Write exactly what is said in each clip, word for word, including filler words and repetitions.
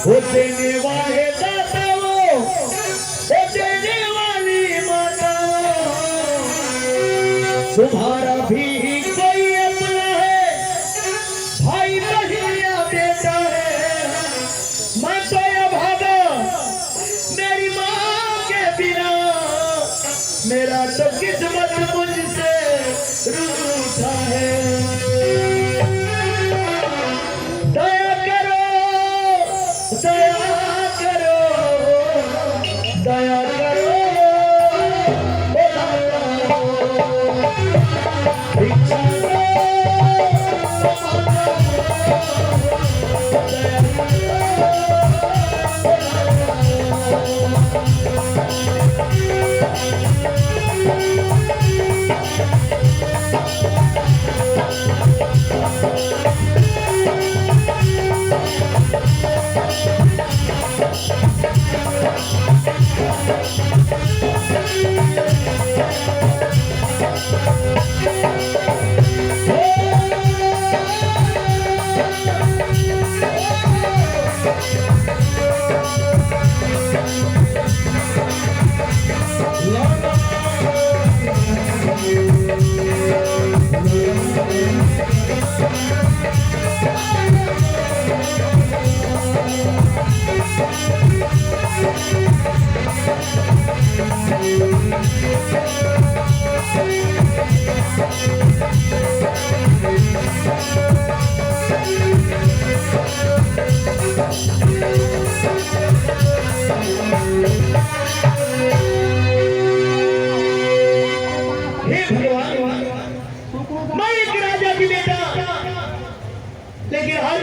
वो देने वाले दाता, वो, वो देने वाली माता, तुम्हारा भी कोई अपना है, भाई बहन या बेटा है। मैं तो अभागा, मेरी माँ के बिना, मेरा तो किस्मत मुझसे रूठा है। दया करो, दया करो, दया करो, ओ दाता। भिक्षा हे भगवान, मैं एक राजा की बेटा, लेकिन आज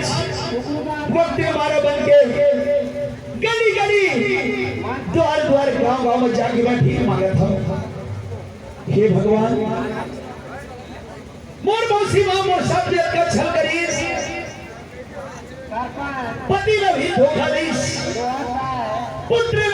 वक्त मारा बन के गली गली, द्वार द्वार, गांव गांव में जाके मैं भीख मांगत हूँ। हे भगवान, मोर मौसी माँ मोर साथ में अतका छल करिस, पति ला भी धोखा दिस, पुत्र